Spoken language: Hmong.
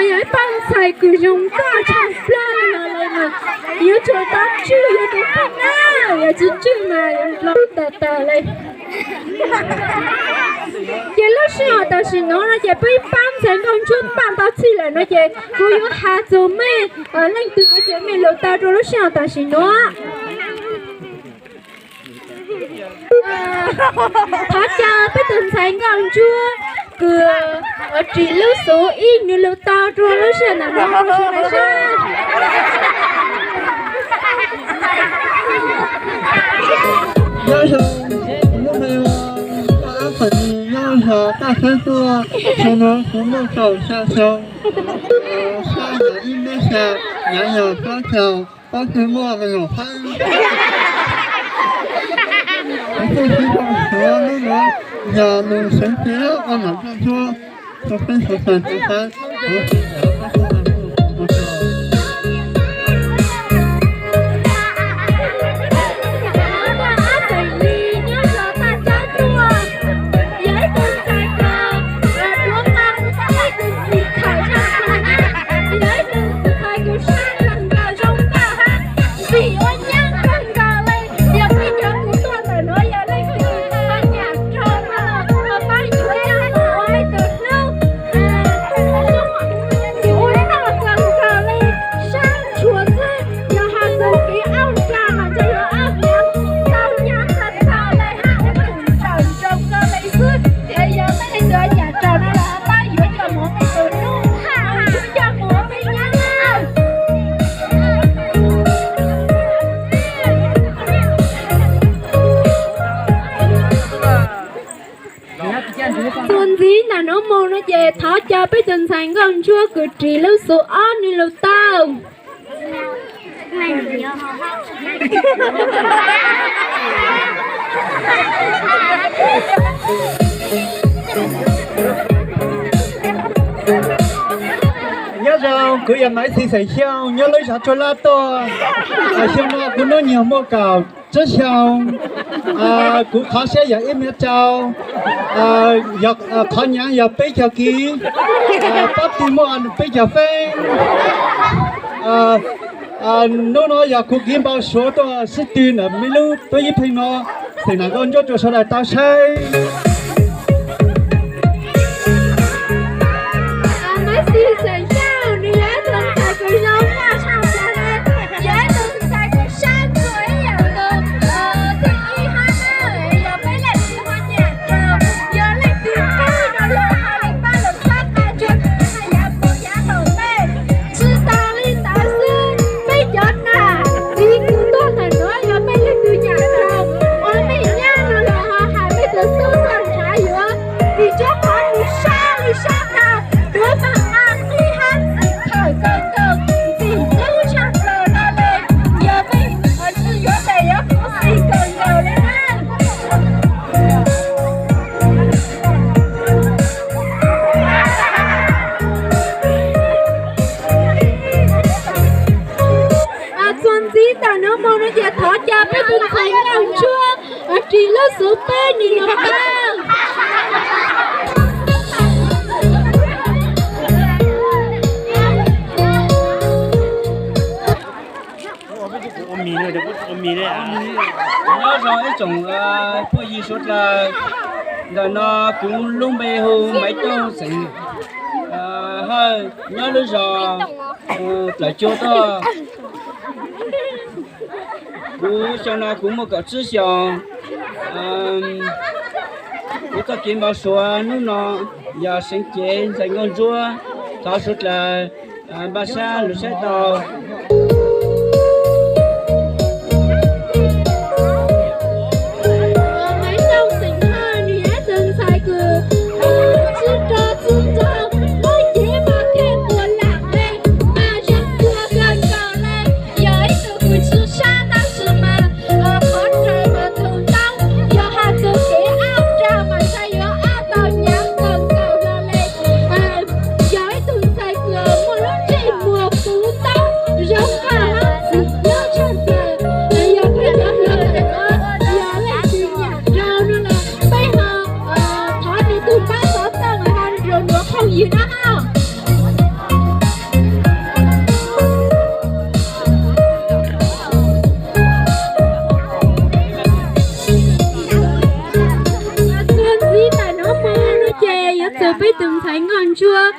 Yog ib pab ntxhais kws zoo nkauj tshaj plaws li no li mas yuav tsum tau tswj yus tus kheej na, yog tsis tswj mas yuav hlob tag tag li. Ces lub sij hawm tam sim nuav no ces peb ib pab ntxhais nkauj ntsuab npaj tau txhij lawm no ces kuv yuav has txug mej leej twg no ces mej lug tau rua lub sij hawm tam sim nuav. Thov caw peb tug ntxhais nkauj ntsuab kws ris lub xuv ib nws lug tau rua lub sij hawm ntawm no. Nyob zoo, kuv lub npe hu ua Ab Feem Lis, nyob zos Taj Xeeb Tuaj, xyoo no kuv muaj kaum xya xyoo, xya yog ib lub xya, nyav yog plaub caug, pob kws muaj me nyuam feeb. Kuv txuj siv zoo suav lub nuav yog lug seev cev ua nom ntsuab ntsuab rua peb sawv daws tau saib. Txim ua nyab kawg nkaus li, yog peb cov kws tuaj ntawm nuav yog leej twg ho nyam raug no los ho pab yuav ua leej twg hlub. Ua noj kawg nkaus li, sab tshuav xwb, yog has txug kev auj nra mas ntshe yuav auj tau nyab tag tag li, hab ua tus ntsawm ntsoo kawg li xwb. Es yog mej leej twg nyam raug no los ho pab yuav coj mus ua peb tus hlub, yuav coj mus ua peb nyab na. Txuas ntxiv ntawm nuav mus no ces thov caw peb tug ntxhais nkauj ntsuab kws ris lub xuv ob nws lug tau. Nyob zoo, kuv yog Maiv Xis xeem Xyooj, nyob lub zos Tsuag Laj tuaj. Xyoo no kuv hnub nyoog muaj kaum tsib xyoo. Kuv qhov siab yog ib mev rau, yog qhov nyaav yog peb caug kiv, pob kws muaj peb caug feeb. Hnub no yog kuv kiv npau suav tuaj sib tw ntawm mej lub tub ib pheej no, xeem nam nkauj ntsuab rua sawv daws tau saib. Maiv Xis xeem Xyooj nws yog ib tug ntxhais kws zoo nkauj tshaj plaws, yog ib tug ntxhais kws sab ntxuag ib yam nkaus, thib ib hab na, yog peb leej twg ho nyam raug, yog leej twg qab no los ho pab lug txhawb qab rua, hab yav puag yav tom ntej. Tsi taag li ntawd xwb, peb cov nam txiv kws tuaj ntawm nuav yog mej leej twg nyam raug, ua mej nyab no los ho has mej tus tub txog nrhav yuav, vim rua qhov nws sab li sab tag, nws mas qab qhib hab ntxim khawm kawg nkaus, ntxim hlub tshaj plaws no li. Yog mej tsi yuav tes yuav khuv xim kawg nkaus li na. Txuas ntxiv ntawm nuav mus no ces thov caw peb tug ntxhais nkauj ntsuab ris lub xuv peb nws lug tau. Nyob zoo ib tsoom phooj ywg suav dlawg, ntawm no kuv lub npe hu Maiv Tooj xeem Hawj, nyob lub zos Dlawm Cua tuaj. Kuv xyoo no kuv muaj kaum tsib xyoos. Kuv txoj kev npau suav hnub no yog seev cev ntxhais nkauj ntsuab, thov suav dlawg npaj sab lug saib tau. Maiv Tooj xeem Hawj nws yog ib tug ntxhais kws tsi rog tsi ntsoog, lub cev mas thiaj muas lam le, mas zoo nraug kawg nkaus le, yog ib tug kws tsi sab tab sis mas qhov raws mas tug ntaub, yog has txug kev auj nraug mas ntshe yuav auj tau nyaav kawg nkaus hlo le. Yog ib tug ntxhais kws muaj lub ntsej muag puv ntaub, peb tus ntxhais nkauj ntsuab